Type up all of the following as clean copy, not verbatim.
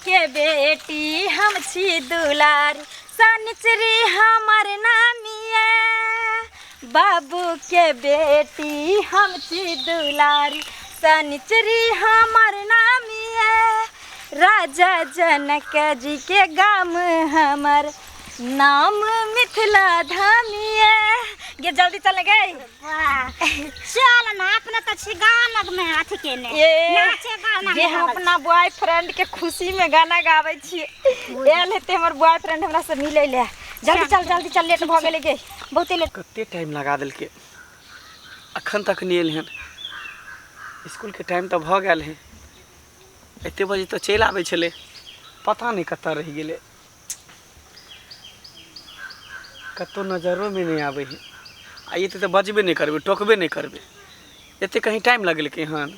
के बेटी हम छी दुलारी, शनिचरी हमर नामिया। बाबू के बेटी हम छी दुलारी, शनिचरी हमर नामिया। राजा जनक जी के गाम हमर नाम मिथिला धामिया। गे जल्दी चल गए। वाह, चल ना, अपने तऽ छी गाना में अथी केने। ए, नाचे गाना जे में हम लागल। अपना बॉयफ्रेंड के खुशी में गाना गाबै छियै। आयल हेतै हमर बॉयफ्रेंड हमरा से मिलै ले। जल्दी चल, जल्दी चल, लेट भऽ गेलै गे, बहुते लेट। कते टाइम लगा देलकै, अखन तक नहि एल हन। स्कूलके टाइम तऽ भऽ गेल है, एते बजे तऽ चलि आबै छलै, पता नहि कतऽ रहि गेलै। कतहु नजरोमे नहि आबै है। आ एते तऽ बजबे नहि करबै, टोकबे नहि करबै। एते कहीं टाइम लगेलकै हन।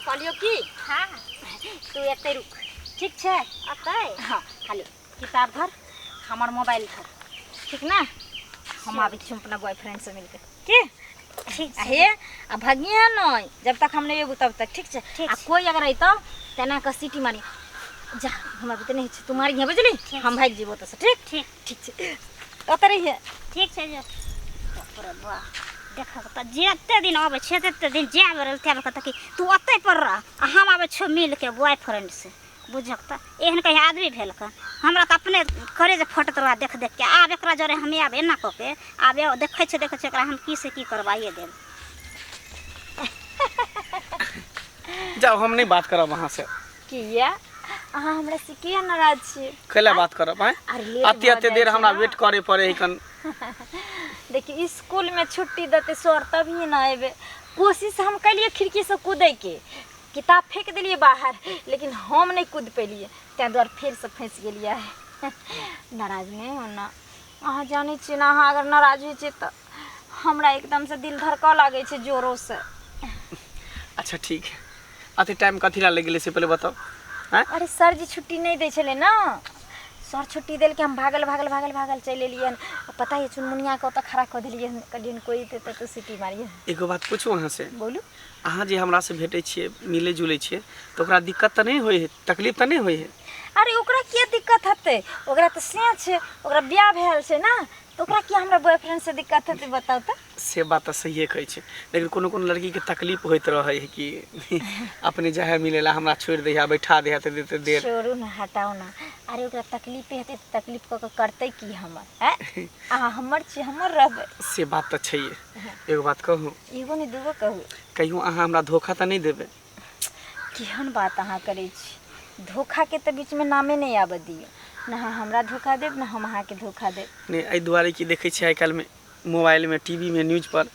कहलियौ की, हाँ, तू एतै रुक, ठीक छै? अतै? हाँ, खाली किताब धर, हमर मोबाइल धर, ठीक ना? हम आबै छी अपना बॉयफ्रेंड से मिलके। की ठीक छै। हे, आ भगिहे नहि जब तक हम नहि एबू तब तक, ठीक छै? ठीक आ छै। कोइ अगर अयतौ तेना कऽ सीटी मारी। जा, हमरा बुते नहि छै, तू मारिहे, बुझली? हम भागि जेबो ओतऽसँ, ठीक? ठीक। ठीक छै, ओतऽ रहिहे। ठीक छै। जे बाप रे बा, देखक तऽ जते दिन अबै छै तते दिन जाय बेर तै बेर कहतै कि तू ओतै पर रह आ हम आबै छियौ मिल के बॉयफ्रेंड से। बुझक तऽ एहन कहीं आदमी भेल कऽ? हमरा तऽ अपने करेज फटत रह देख देख के। आब एकरा जरे हम आब एना कऽ के आब देखै छै, देखै छै एकरा हम की से की करवाइए देब। जाउ, हम नहि बात करब अहाँ से। किया, अहाँ हमरा से किया नाराज छियै? कैला बात करब आँय? अरे लेट अते भऽ अते जाइ देर छै हमरा ने। वेट करे पड़े है कन। देखियौ, स्कूलमे छुट्टी देतै सर तभी ने अयबै। कोशिश हम केलियै खिड़कीसँ कूदैके, किताब फेंक देलियै बाहर, लेकिन हम नहि कूद पेलियै, ताहि दुआरे फेरसँ फँसि गेलियै। नाराज नहि हो ने अहाँ, जानै छियै ने, अहाँ अगर नाराज होइ छियै तऽ हमरा एकदमसँ दिल धड़कऽ लागै छै जोरोसँ। अच्छा ठीक है, अते टाइम कथी ला लागि गेलै से पहिले बताउ आँय? अरे सर जी छुट्टी नहि दै छलै ने, सर छुट्टी देलकै, हम भागल भागल भागल भागल चलि एलियै हन। आ पता यऽ, चुनमुनियाके ओतऽ खड़ा कऽ देलियै हन, कहलियै कोइ एतै तऽ तू सीटी मारियै। एगो बात पूछू अहाँ से? बोलू। अहाँ जे हमरा से भेटै छियै, मिलै जुलै छियै, तऽ ओकरा दिक्कत तऽ नहि होइ है, तकलीफ तऽ नहि होइ है? अरे ओकरा किया दिक्कत हेतै? ओकरा तऽ सएह छै, ओकरा बियाह भेल छै ने, तऽ ओकरा किया हमरा बॉयफ्रेंड से दिक्कत हेतै, बताउ तऽ? से बात तऽ सहिए कहै छै, लेकिन कोनो कोनो लड़कीके तकलीफ होइत रहै है कि अपने जाहे मिलै ला हमरा छोड़ि दै है, बैठा दै है तऽ देते देर। छोड़ू ने, हटाउ ने। अरे ओकरा तकलीफे हेतै तऽ तकलीफ कऽ कऽ करतै की हमर? आँय, अहाँ हमर छी, हमर रहबै। से बात तऽ छैहे। एगो बात कहू? एगो नहि, दूगो कहू। कहियो अहाँ हमरा धोखा तऽ नहि देबै? केहन बात अहाँ करै छी? धोखाके तऽ बीचमे नामे नहि आबऽ दियौ ने। अहाँ हमरा धोखा देब ने हम अहाँके धोखा देब। नहि, एहि दुआरे कि देखै छियै आइ काल्हिमे मोबाइलमे, टीवीमे, न्यूज पर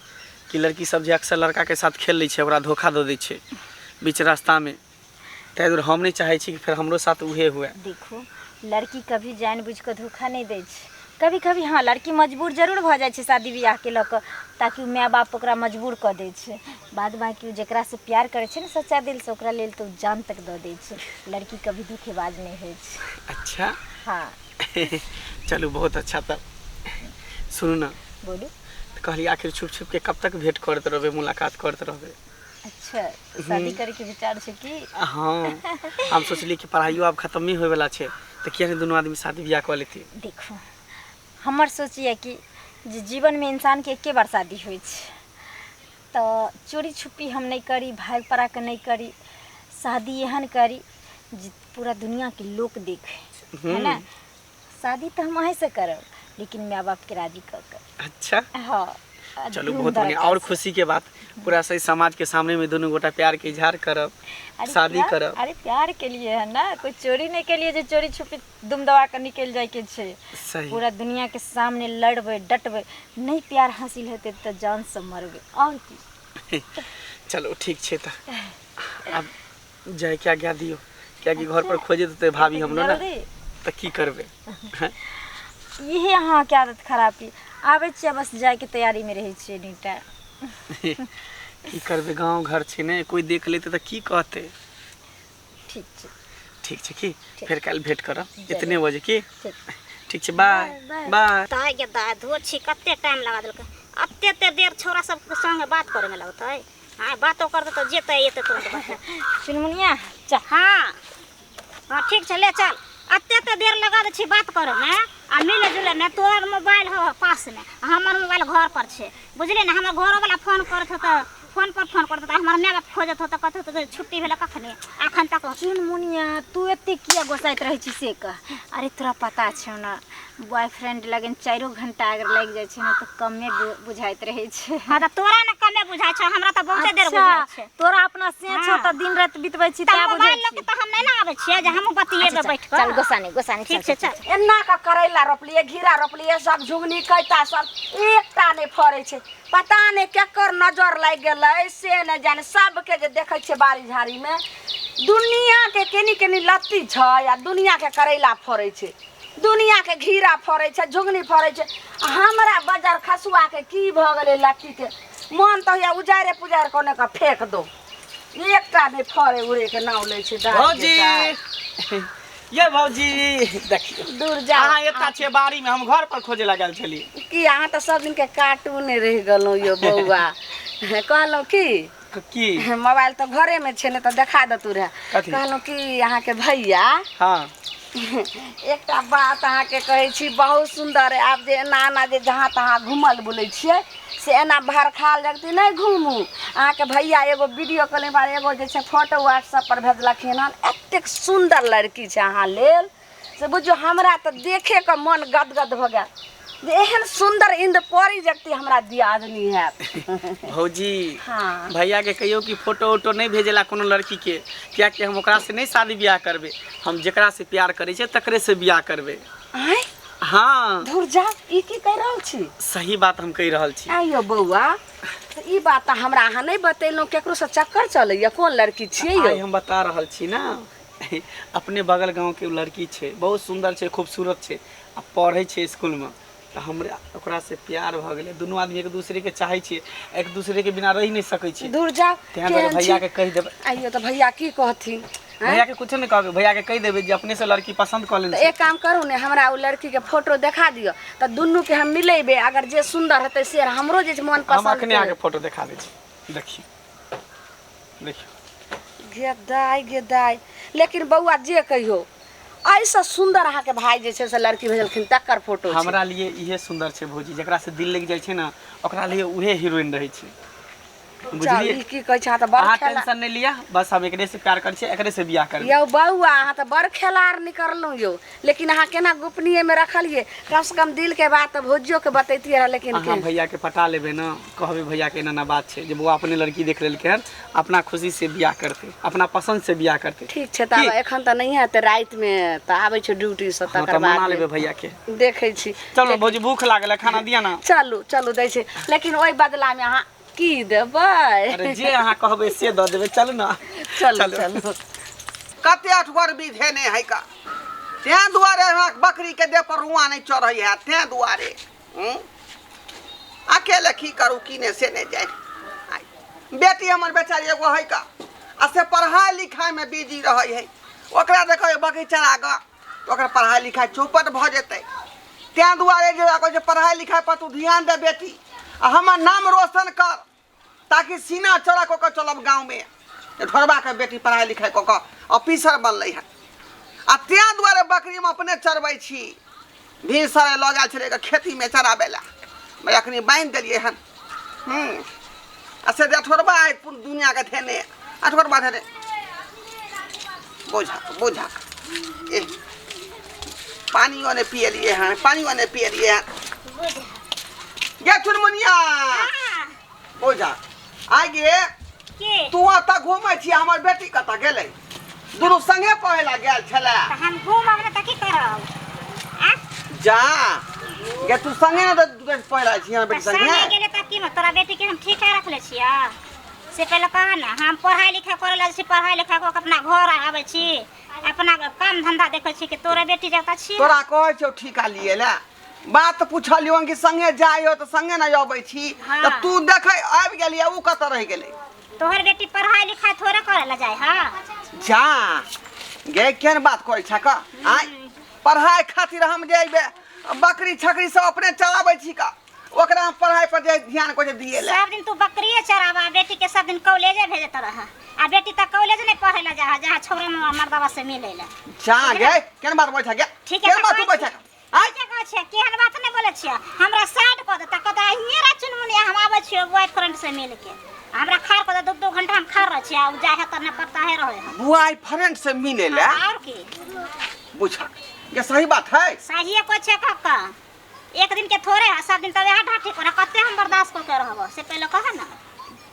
कि लड़की सब जे अक्सर लड़काके साथ खेल लै छै, ओकरा धोखा दऽ दै छै बीच रास्तामे। ताहि दुआरे हम नहि चाहै छी कि फेर हमरो साथ उहे हुए। देखू, लड़की कभी जानि बुझि कऽ धोखा नहि दै छै। कभी कभी हँ, लड़की मजबूर जरूर भऽ जाइ छै शादी बियाहके लऽ कऽ, ताकि ओ माय बाप ओकरा मजबूर कऽ दै छै। बाद बाँकी ओ जकरासँ प्यार करै छै ने सच्चा दिलसँ, ओकरा लेल तऽ ओ जान तक दऽ दै छै। लड़की कभी धोखेबाज नहि होइ छै। अच्छा। हँ। चलू, बहुत अच्छा। तब सुनू ने। बोलू। तऽ कहलियै आखिर छुप छुप के कब तक भेंट करैत रहबै, मुलाकात करैत रहबै? अच्छा, शादी करैके विचार छै की? हँ, हम सोचलियै कि पढ़ाइयो आब खतमे होइवला छै, तऽ किया नहि दुनू आदमी शादी बियाह कऽ लेती। देखू, हमर सोच यऽ कि जे जीवनमे इंसानके एके बार शादी होइ छै, तऽ चोरी छुपी हम नहि करी, भागि पड़ा कऽ नहि करी, शादी एहन करी जे पूरा दुनिआँके लोक देखै, है ने? शादी तऽ हम अहीँसँ करब, लेकिन माय बापके राजी कऽ कऽ। अच्छा। हँ। चलू, धूम बहुत बढ़िया धड़क्का और से। खुशी के बात, पूरा सही समाज के सामने में दोनों गोटा प्यार के इजहार करब, अरे शादी करब। अरे प्यार के लिए है ना, कोई चोरी नहीं के लिए जे चोरी छुपी दुम दबा के निकल जाय के छै। सही। पूरा दुनिया के सामने लड़बै डटबै, नहीं प्यार हासिल हेतै तऽ जान से मरबै, और की। चलो ठीक छै, तऽ आब जाय के आज्ञा दियौ, कियाकि घर पर खोजे देतै भाभी हमरो ने। जल्दी। तऽ की करबै? इहे अहाँके आदत खराब यऽ, आबै छियै बस जायके तैयारीमे रहै छियै नीटा। की करबै, गाँव घर छै ने, कोइ देख लेतै तऽ की कहतै? ठीक छै। ठीक छै की? ठीक। फेर काल्हि भेंट करब। जरूर। इतने बजे की? ठीक। ठीक छै, बाय बाय। दाय गे दाय, धो छी कते टाइम लगा देलकै। एते एते देर छौड़ा सबके संगे बात करैमे लगतै। हाँ, बातो करतै तऽ जेतै एतै तुरंत बात। चुनमुनिया चल। हाँ हाँ ठीक छै, ले चल। एते एते देर लगा दै छी बात करैमे आ मिले जुलेमे। तोहर मोबाइल हो पासमे, हमर मोबाइल घर पर छै, बुझली ने। हमर घरोवला फोन करत हो तऽ फोन पर फोन करत, हमर माय बाप खोजत हो तऽ कहत हो छुट्टी भेलै कखनी अखन तक। चुनमुनिया तू एते किया गोसाइत रहै छी से कह। अरे तोरा पता छौ ने, बॉयफ्रेंड लगन 4 घंटा अगर लागि जाइ छै ने तऽ कमे बुझाइत रहै छै। हाँ तऽ तोरा ने कमे बुझाइ छौ, हमरा तऽ बहुते देर बुझाइ छै। तोरा अपना से छौ तऽ दिन राति बितबै छी तऽ मोबाइल लऽ के तऽ हम नहि ने आबै छियै जे हमहूँ बतियेबै बैठ कऽ। चल गोसानी गोसानी, ठीक छै चल। एना कऽ करैला रोपलियै, घिरा रोपलियै, सब झुगनी कैता सब एकटा नहि फड़ै छै। पता नहि केकर नजर लागि गेलै से नहि जाने। सबके जे देखै छियै बाड़ी झाड़ीमे दुनियाके केनी केनी लत्ती छै आ दुनियाके करैला फड़ै छै, दुनियाके घिरा फड़ै छै, झुगनी फड़ै छै। हमरा बजार खसुआके की भऽ गेलै लत्तीके, मन तऽ होइए उजाड़े पुजारि कऽ कऽ फेक दो, एकटा नहि फड़ै उड़ैके नाम लै छै। भौजी ये भौजी देखियौ, दूर जाओ। अहाँ एता छियै बाड़ी में, हम घर पर खोजे लागल छलियै। की अहाँ तऽ सब दिनके कार्टूने रहि गेलहुँ यौ बौआ। कहलहुँ की की मोबाइल तऽ घरेमे छै ने तऽ देखा देतू रहए। कथी? कहलहुँ कि अहाँके भैया हाँ एकटा बात अहाँके कहै छी, बहुत सुन्दर। आब जे एना एना जे जहाँ तहाँ घूमल बुलै छियै से एना भरखाल जगती नहि घूमू। अहाँके भैया एगो वीडियो कॉलिंग पर एगो जे छै फोटो व्हाट्सएप पर भेजलखिन हन, एतेक सुन्दर लड़की छै अहाँ लेल से बुझियौ हमरा तऽ देखेके मन गदगद भऽ गेल जे एहन सुन्दर इंद्रपरी जगती हमरा दियादनी हैत। भौजी हाँ भैया के कहियो कि फोटो उटो नहीं भेजेला कोनो लड़की के, कियाकि हम ओकरा से नहीं शादी ब्याह करबे, हम जेकरा से प्यार करै छियै तकरे से ब्याह करबे। आँय हाँ धुर जा, ई की कहि रहल छी? सही बात हम कहि रहल छी। आइयो बौआ, तऽ ई बात तऽ हमरा अहाँ नहि बतेलहुँ, केकरो से चक्कर चलैया? कोन लड़की छियै आइ यौ? हम बता रहल छी ना, अपने बगल गांव के उ लड़की छै, बहुत सुंदर छै, खूबसूरत छै आ पढ़ै छै स्कूल में, तऽ हमरा ओकरा से प्यार भऽ गेलै। दुनू आदमी एक दूसरे के चाहै छियै, एक दूसरे के बिना रहि नहि सकै छियै। दूर जा। तें दुआरे केहन भैया छी? के कहि देबै। आइयो तऽ भैया की कहथिन? आँय? भैया के कुछो नहि कहबै, भैया के कहि देबै जे अपने से लड़की पसंद कऽ लेने तऽ छै। एक काम करू ने, हमरा ओ लड़की के फोटो देखा दिअ तऽ दुनू के हम मिलेबै, अगर जे सुन्दर हेतै से हमरो जे छै मन हम पसंद अखने अहाँके फोटो देखा दै छी, देखियौ देखियौ। गे दाइ गे दाइ, लेकिन बौआ जे कहियो एहिसँ सुन्दर अहाँके भाय जे छै से लड़की भेजलखिन तकर फोटो छै। हमरा लिए इहे सुन्दर छै भौजी, जकरा से दिल लागि जाइ छै ने ओकरा लिए उहे हीरोइन रहै छै, चल बुझलियै? ई की कहै छै अहाँ तऽ बड़ अहाँ खेला टेंशन नहि लिअ, बस हम एकरे से प्यार करै छियै, एकरे से बियाह करबै। यौ बौआ, अहाँ तऽ बड़ खेलाड़ निकललहुँ यौ, लेकिन अहाँ केना गोपनीयमे रखलियै? कम से कम दिल के बात तऽ भौजियो के बतैतियै रहए, लेकिन अहाँ भैया के पटा लेबै ने, कहबै भैया के एना एना बात छै जे बौआ अपने लड़की देख लेलकै हन, अपना खुशी से बियाह करतै, अपना पसंद से बियाह करतै। ठीक छै तऽ आब एखन तऽ नहिए हेतै, रातिमे तऽ आबै छै ड्यूटीसँ हाँ तकर तऽ मना बाद लेबै भैया के। देखै छी। चलू भौजी, भूख लागल है, खाना दिअ ना। चलू चलू दै छै, लेकिन ओहि बदलामे अहाँ की देबै? अरे जे अहाँ कहबै से दऽ देबै, चलू ना। चलू चलू। कते अठगर विधे नहि है का, तें दुआरे हमरा बकरीके देह पर रुआ नहि चढ़ै है, तें दुआरे अकेले की करू की नहि से नहि जानि। आइ बेटी हमर बेचारी एगो है का आ से पढ़ाइ लिखाइमे बिजी रहै है, ओकरा देखै बकरी चरा कऽ तऽ ओकर पढ़ाइ लिखाइ चौपट भऽ जेतै। तें दुआरे जे ओकरा कहै छै पढ़ाइ लिखाइ पर तू ध्यान दे बेटी आ हमर नाम रोशन कर, ताकि सीना चौड़ा कऽ कऽ चलब गाँवमे, ढोरबाके बेटी पढ़ाइ लिखाइ कऽ कऽ ऑफिसर बनलै हन। आ तें दुआरे बकरी हम अपने चरबै छी। भिनसरे लऽ गेल छलै खेतीमे चराबै लए, अखनी बान्हि देलियै हन। आ से अठोरबा है दुनियाके धेने, अठोरबा धेने बोझा बोझा ए पानियो नहि पियलियै हन, पानियो नहि पियलियै हन। गे चुनमुनिया बोझा आइ गे के तू ओतऽ घूमै छी, हमर बेटी कतऽ गेलै? दुनू संगे पढ़ै लए गेल छलै। तऽ हम घूमब ने तऽ की करब? आ जा गे, तू संगे ने तऽ पढ़ै लए छी हमर तऽ बेटी संगे संगे गेलै तऽ की तोरा बेटीके हम ठीक रखले छियै से पहिले कह ने। हम पढ़ाइ लिखाइ करै लए छी, पढ़ाइ लिखाइ कऽ के अपना घर आबै छी, अपना काम धंधा देखै छी कि तोरा बेटी जकाँ छी। तोरा कहै छौ ठीका लिए लए, बात पुछलियौ कि संगे जाइयो तऽ संगे ने अबै छी। हाँ। तऽ तू देखै आबि गेलियै, ओ कतऽ रहि गेलै? तोहर बेटी पढ़ाइ लिखाइ थोड़े करै लए जाइ हँ। जा गे, केहन बात करै छ का? आँय, पढ़ाइ खातिर हम जे अयबै बकरी छकरी सब अपने चलाबै छी का ओकरा हम पढ़ाई पर जे ध्यान को जे दिए ले सब दिन तू बकरिए चरावा बेटी के सब दिन कॉलेजे भेजत रह आ बेटी त कॉलेज नहीं पढ़े ला जा जहाँ छोरा मर्दवा से मिले ला जा गे केन बात बैठा गे ठीक है केन बात तू बैठा आय के कहै छियै केहन बात नहीं बोलै छियै हमरा साइड कऽ देता कहता हिये रा चुनमुनिया हम आबै छियै बॉयफ्रेंड से मिल के हमरा खार कऽ दे दू दू घंटा हम खार रहै छियै आ उ जाइ है तऽ नहि पता है रहै है बॉयफ्रेंड से मिले ले और की बुझा ये सही बात है सहिए कहै छियै कक्का एक दिन के थोड़े है सब दिन तब यहाँ ढाठी करे कते हम बर्दाश्त कऽ के रहब से पहले कह ना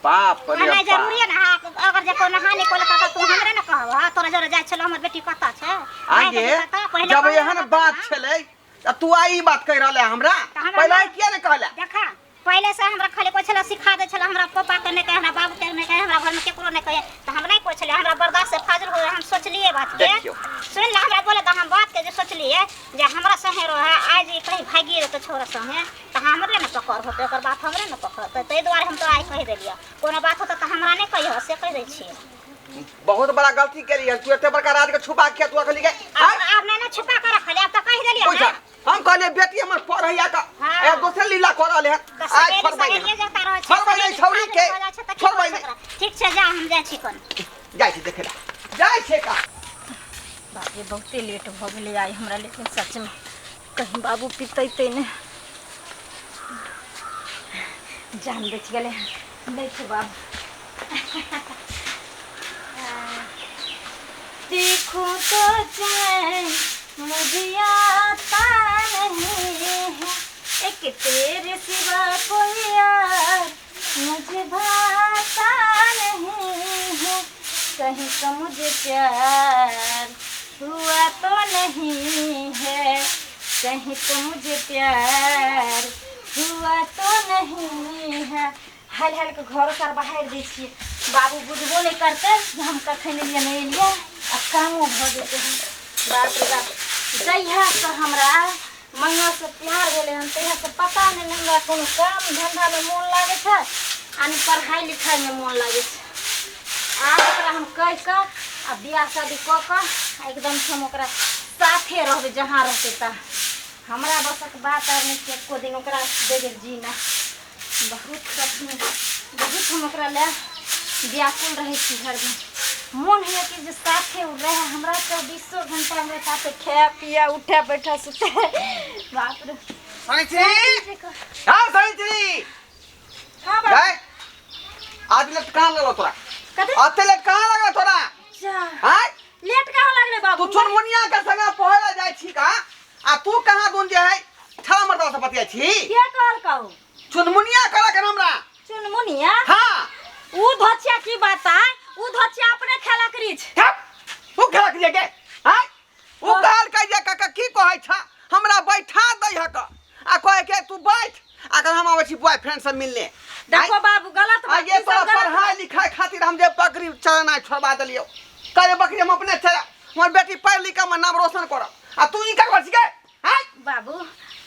बाप रे कहनाइ बाप जरूरी है ना हाँ, अगर जे कोनो हानि कोल कह तू हमरे ना कहब हाँ तोरा जरे जाइ छलो हमर बेटी कतऽ छै आगे मायके कतऽ? पहिले जब कहने एहन कतऽ? बात छलै त तू आई बात कहि रहले हमरा तऽ हमरा पहिले ना- किया ने कहले देखा पहिले से हमरा खाली कोइ छलै सिखा दै छलै हमरा पापा के नहि कहे हमरा बाबू के नहि कहे हमरा घरमे केकरो नहि कहे तऽ हम नहि कोइ छलै हमरा बर्दाश्त से फाजिल हो हम सोचलिए बात के देखियौ। सुन ले हमरा बोले तऽ हम बात के जे सोचलिए जे हमरा संगे रहे आज ई कहीं भागिए जेतै छोरा संगे तऽ हमरे ने पकड़ होतै ओकर बात हमरे ने पकड़तै ताहि दुआरे हम तोरा आइ कहि देलियै कोनो बात होतै तऽ हमरा नहि कहिह से कहि दै छियै बहुत बड़ा गलती केली हन तू एते बड़का राज के छुपा के तू अखनी के आब आब नहि ने छुपा के रखलियै आब तऽ कहि देलियै पैसा ने हम कहलिए बेटी हमर पढ़ैया का हाँ। ए दोसर लीला कर रहले हन तऽ आज सहेली छोड़बै सहेलिए नहीं जकाँ रहै छै, छोड़बै नहीं सहेली छौड़ी फाजिल के भऽ जाइ छै तऽ की छोड़बै करतै नहीं ओकरा? ठीक छै जा हम जाइ छी कोन जाइ छी देखे ला जाइ छै का बाप रे बहुते लेट भऽ गेलै आइ हमरा लेकिन सचमे कहीं बाबू पितैते नहि जान बचि गेलै नहि छै बाबू देखो तो चैन मुझे आता नहीं है एक तेरे सिवा कोई यार मुझे भाता नहीं है कहीं तो मुझे प्यार हुआ तो नहीं है कहीं तो मुझे प्यार हुआ तो नहीं है हाल हाल के घर सर बाहर दै छियै बाबू बुझबो नहि करतै जे हम कखन एलियै नहि एलियै आ कामो भऽ जेतै बाप रे बाप जहियासँ हमरा मंगलसँ प्यार भेलै हन तहियासँ पता नहि हमरा कोनो काम धन्धामे मोन लागै छै आ नहि पढ़ाइ लिखाइमे मोन लागै छै आब ओकरा हम कहि कऽ आ बियाह शादी कऽ कऽ आ एकदमसँ हम ओकरा साथे रहबै जहाँ रहतै तहाँ हमरा बसक बात आर नहि छै एको दिन ओकरा बगैर जीना बहुत कठिन बहुत हम ओकरा लए व्याकुल रहै छी हरदम मोन होइए कि जे साथे ओ रहए हमरा चौबीसो घंटा हमरा साथे खाए पिए उठे बैठे सुते बाप रे सनिचरी हाँ सनिचरी हाँ बाबू जाय आज लेट कहाँ लगलो तोरा कथी अते लेट कहाँ लगलो तोरा जा आय लेट कहाँ लागले बाबू तू चुनमुनिया के संगे पढ़े जाइ छी का आ तू कहाँ दून जे है छड़ा मर्दा से बतियाइ छी के कहल कहू चुनमुनिया करे के हमरा चुनमुनिया हाँ ऊ धोचिया की बात आय ऊ धोचिया अपने खेला करी छै ठप तू खेला के गे आय ऊ कहल के जे काका की कहै छ हमरा बैठा दै हक आ कहे के तू बैठ अगर हम आबै छी बॉयफ्रेंड से मिलने देखो बाबू गलत बात आगे ई सब तोरा गलत पढ़ाई बात। लिखाई खातिर हम जे बकरी चराना छोड़बा देलियौ करे बकरी हम अपने चरा हमर बेटी पढ़ लिख के हमर नाम रोशन करब आ तू ई करबा छी गे आय बाबू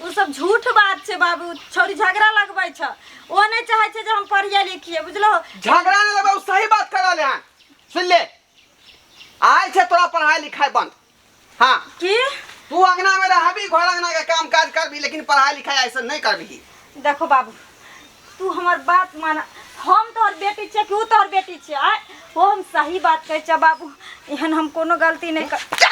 ऊ सब झूठ बात छै बाबू छौरी झगड़ा लगबै छै ओ नहि चाहै छै जे हम पढ़िए लिखिए बुझलो झगड़ा नहीं लगबे उ सही बात कर रहले हन सुन ले आय छै तोरा पढ़ाई लिखाई बंद हाँ की तू अंगना में रहबी घर अंगना के काम काज करबी लेकिन पढ़ाई लिखाई ऐसे नहीं करबी देखो बाबू तू हमर बात माना हम तोहर बेटी छियै कि ऊ तोहर बेटी छियै आय ओ हम सही बात कहै छियै बाबू एहन हम कोनो गलती नहि कर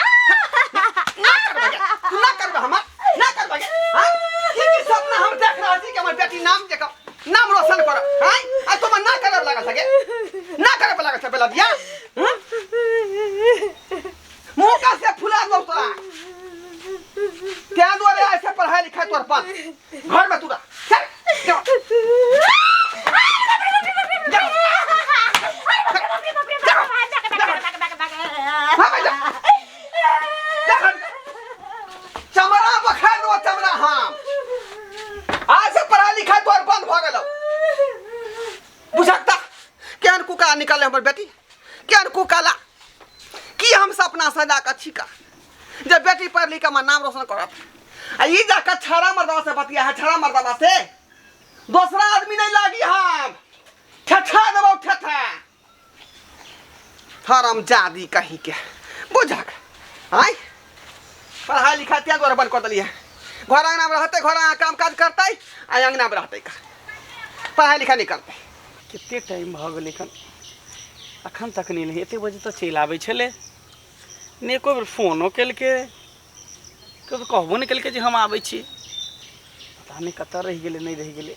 ना करबे गे, तू ना करबे हमर ना करबे गे, हाँ? की की सपना हम देख रहल छी कि हमर बेटी नाम देखब नाम रोशन करब हाँ आ तुम ना करब लागल सके ना करब लागल सके बेला दिया मुंह का से फुला दो तोरा तें दुआरे ऐसे पढ़ाई लिखाई तोर पर घर में तू रह चल चल चमड़ा बखार दो चमड़ा हम आज से पढ़ाई लिखाई तोर बंद भऽ गेलौ बुझकता केहन कुका निकलले हमर बेटी केहन कुकाला की हम सपना सजा कऽ छिका जे बेटी पढ़ लिख हमर नाम रोशन करत आ ई जाकर छाड़ा मर्दवा से बतिया है छाड़ा मर्दवा से दोसरा आदमी नहीं लागी हम ठेठा देबौ ठेठा हरम जादी कहीं के बुझक आय पढ़ाई लिखाई त्याग दुआरे बंद कर देलियै घर अङ्गनामे रहतै, घर अङ्गना काम काज करतै आ अङ्गनामे रहतै, पढ़ाइ लिखाइ नहि करतै। कते टाइम भऽ गेलै, एखन एखन तक नहि एलै। एते बजे तऽ चलि आबै छलै ने, एको बेर फोनो केलकै, कभी कहबो नहि केलकै जे हम आबै छी। पता नहि कतऽ रहि गेलै, नहि रहि गेलै।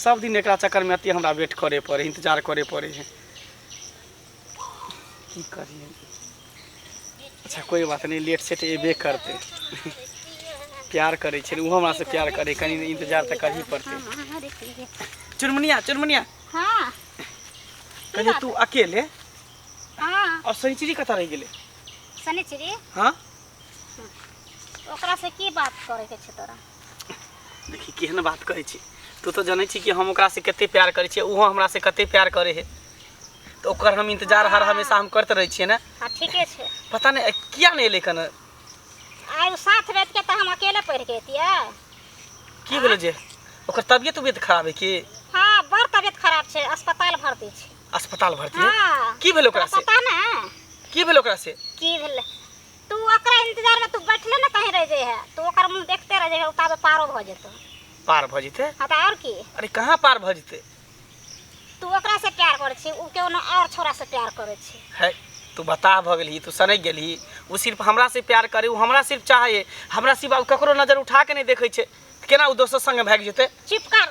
सब दिन एकरा चक्करमे एते हमरा वेट करे पड़े, इंतजार करे पड़े है। की करियै? अच्छा, कोई बात नहीं, लेट सेट एबे करतै। प्यार करै छै, ओहो हमरासँ प्यार करै, कनि इंतजार तऽ करही पड़तै। चुनमुनिया, चुनमुनिया। हाँ। कहियो तू अकेले? हाँ। और शनिचरी कतऽ रहि गेलै? शनिचरी? हाँ। ओकरा से की बात करे के छै तोरा? देखी, केहन बात कहै छी तू। तऽ जनै छी कि हम ओकरासँ कते प्यार करै छियै, ओहो हमरासँ कते प्यार करै है, तऽ ओकर हम इंतजार हर हमेशा हम करते रहै छियै ने। हाँ, ठीके छै। पता नहि किया नहि एलै कने। आइ ओ साथ राति के तऽ हम अकेले पढ़ि के एतियै। की भेलै जे ओकर तबियत उबियत खराब है की? हाँ, बड़ तबियत खराब छै, अस्पताल भर्ती छै। अस्पताल भर्ती है? हाँ। की भेलै ओकरा तोरा से? पता ने। की भेलै ओकरा से? की भेलै? तू ओकरा इंतजार में तू बैठले ने कहीं रह जाइ है, तू ओकर मुँह देखते रह जाइ, ताबे पारो भऽ जेतौ। पार भऽ जेतै? हाँ तऽ आओर की। अरे, कहाँ पार भऽ जेतै? तू ओकरा से प्यार करै छी, उ कोनो और छोरा से प्यार करै छी। है, तू बता भऽ गेलही, तू सनकि गेलही। ओ सिर्फ हमरा से प्यार करे, ओ हमरा सिर्फ चाहे, हमरा सिवा ओ ककरो नजर उठा के नहि देखै छै, केना ओ दोसर संगे भागि जेतै? चुप कर,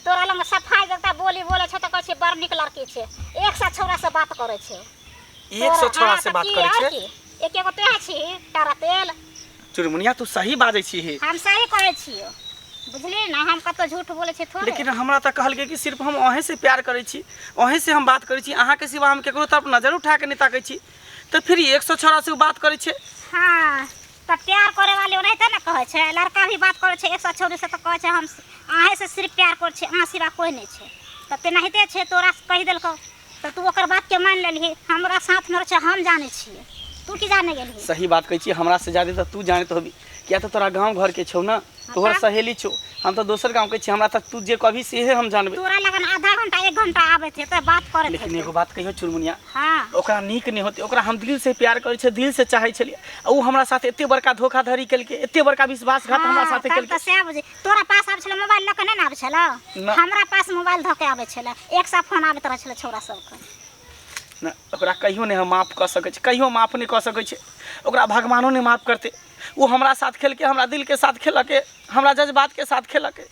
तोरा लग सफाई जगता बोली बोले छै तऽ कहै छै बड़ नीक लड़की छै, 100 छौड़ा से बात करै छै। 100 छोरा से तऽ बात की करै आओर छै? की, एक एगो तोहे छी तारा तेल। चुनमुनिया, तू सही बाजै छी? हम सही कहै छियौ, बुझली ने, हम कतौ झूठ बोलै छियै थोड़े। लेकिन हमरा तऽ कहलकै कि सिर्फ हम अहें से प्यार करै छी, अहें से हम बात करै छी, अहाँके सिवा हम केकरो तरफ नजर उठा के नहि ताकै छी, तऽ फिर 100 छोरा से ओ बात करै छै? हाँ, तऽ प्यार करे वाले ओनाहिते ने कहै छै। लड़का भी बात करै छै 100 छौड़ी से तऽ कहै छै हम अहें से सिर्फ प्यार करै छी, अहाँ सिवा कोइ नहि छै। तऽ तेनाहिते छै, तोरा से कहि देलकौ तऽ तू ओकर बातके मानि लेलही। हमरा साथमे रहै छै, हम जानै छियै, तू की जाने गेलही? सही बात कहै छी, हमरा से ज्यादा तऽ तू जानैत होबी, किया तऽ तोरा गाँव घरके छौ ने, तोहर तब? सहेली छौ। हम तऽ दोसर गाँवके छी, हमरा तऽ तू जे कहबी सेहे हम जानबै। तोरा लगन आधा घंटा एक घंटा आबैत हेतै, बात करैत लेकिन हेतै। एगो बात कहियो चुनमुनिया? हाँ। ओकरा नीक नहि होतै। ओकरा हम दिल से प्यार करै छियै, दिल से चाहै छलियै, आ ओ हमरा साथ एते बड़का धोखाधड़ी केलकै, एते बड़का विश्वासघात हमरा हाँ, साथे तब केलकै। तऽ सएह बुझी, तोरा पास आबै छलै मोबाइल लऽ कऽ नहि ने आबै छलौ? ना। हमरा पास मोबाइल धऽ के आबै छलै, 100 फोन आबैत रहै छलै छौड़ा सबके। ना, ओकरा कहियो नहि हम माफ कऽ सकै छी, कहियो माफ नहि कऽ सकै छी। ओकरा भगवानो नहि माफ करतै। ओ हमरा साथ खेलकै, हमरा दिलके साथ खेलकै, हमरा जज्बातके साथ खेलकै।